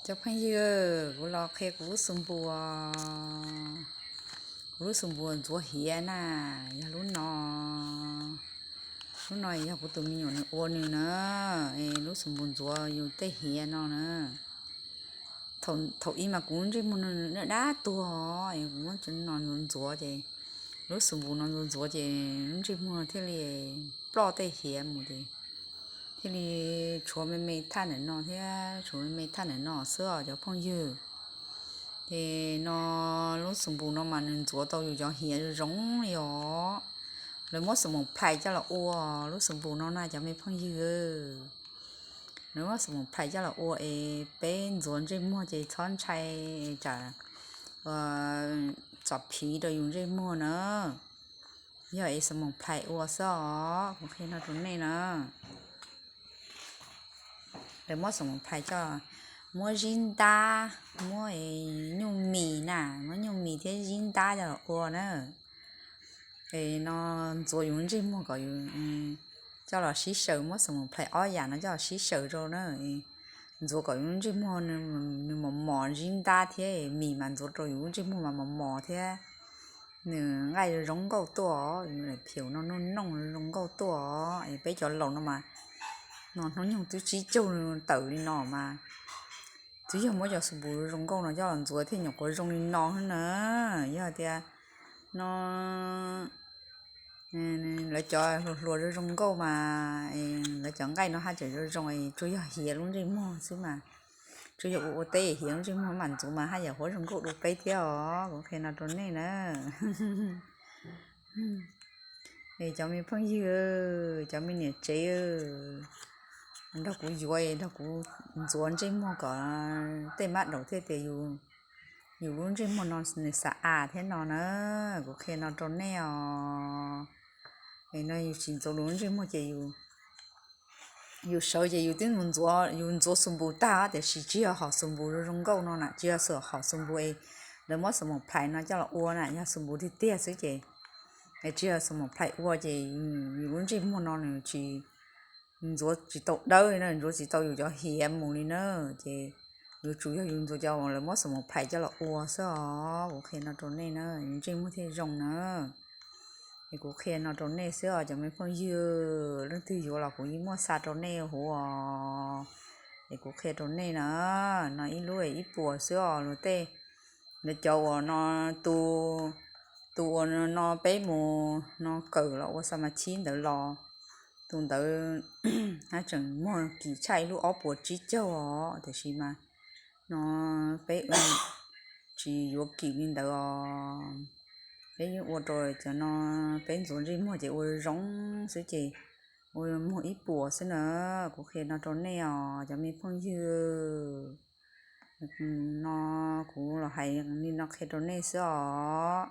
Cov phooj ywg, kuv los qhia kuv lub xu npus. Kuv lub xu npus ntxuav hiav na, yog lub no. Lub no yog kuv tus me nyuam nws ua nws na, lub xu npus ntxuav yus tej hiav no na. Thaum ib mas kuv ntsej muag no dab dab tuag, kuv muab no ntxuav ntxuav ces, lub xu npus no ntxuav ntxuav ces lub ntsej muag thiaj li ploj tej hiav mus ces thiaj li tshuav me me thaj ntawm no thiab tshuav me me thaj ntawm no xwb os cov phooj ywg. Ces no lub xu npus no mas nws ntxuav tau yus cov hiav zoo li os. Lawv muab xu npus plhais coj los ua lub xu npus no na cov me phooj ywg. Lawv muab xu npus plhais coj los ua es peb ntxuav ntsej muag ces txhob ntshai tsam txom phiv rau yus ntsej muag na. Yog es xu npus plhais ua xwb os, kuv qhia no rau nej na. Lawv muab xu npus plhais coj, muab zib ntab, muab nyuj mis na, muab nyuj mis thiab zib ntab coj los ua na. Es no ntxuav yus ntsej muag kom yus, coj los sib xyaw, muab xu npus plhais ob yam no coj los sib xyaw rau na. Ntxuav kom yus ntsej muag nws mos mos zib ntab thiab mis mas ntxuav rau yus ntsej muag mas mos mos thiab nws nqaij zoo nkauj tuaj, yus daim phiaum no nooj nooj zoo nkauj tuaj. Es peb cov laus no mas, no hnub nyoog twb tsib caug tawm li no mas twb yog muab cov xu npus zoo nkauj no coj los ntxuav thiaj nyuam qhuav zoo li no na. Yog tias no lawv cov hluas hluas zoo zoo nkauj mas, lawv cov nqaij no haj tseem zoo zoo, tsuas yog hiav lub ntsej muag xwb mas, tsuas yog ua ua teb hiav lub ntsej muag mam ntxuav mas haj yam huab zoo nkauj dua peb thiab os, kuv qhia no rau nej na. Es cov me phooj ywg, cov me niam tsev, nrog kuv yuav, nrog kuv ntxuav ntsej muag kom tej mab daum thiaj tias yus lub ntsej muag no nws xa a thiab no na. Kuv qhia no rau nej os. Es no yus tsis ntxuav lub ntsej muag ces yus sawv ces yus twb mus ntxuav, yus ntxuav xu npus tag tiam sis tsis yog hom xu npus zoo zoo nkauj no na, tsis yog hom xu npus es lawv muab xu npus plhais no coj los ua na, yog xu npus tiag tiag xwb ces, es tsis yog xu npus plhais ua ces yus lub ntsej muag no nws tsis, ntxuav tsis tau dawb li na, ntxuav tsis tau yus cov hiav mus li na. Ces yuav tsum yog yus ntxuav cov lawv muab xu npus plhais coj los ua xwb os, kuv qhia no rau nej na, yus ntsej muag thiaj zoo na. Es kuv qhia no rau nej xwb os cov me phooj ywg, leej twg yuav los kuv yeej muaj xa rau nej huv os. Es kuv qhia rau nej na, no ib lub ib puas xwb os, luag tej, lawv cov uas no, tus uas no peb mus no kawm los ua xa mas chib ntawd los, tus ntawd haj tseem muag kim tshaj ib lub ob puas tsib caug os, tiam sis mas no peb tsis yuav kim li ntawd os. Peb yeej ua rau cov no, peb ntxuav ntsej muag ces ua zoo xwb ces ua muag ib puas xwb na. Kuv qhia no rau nej os cov me phooj ywg, no kuv los hais li no qhia rau nej xwb os.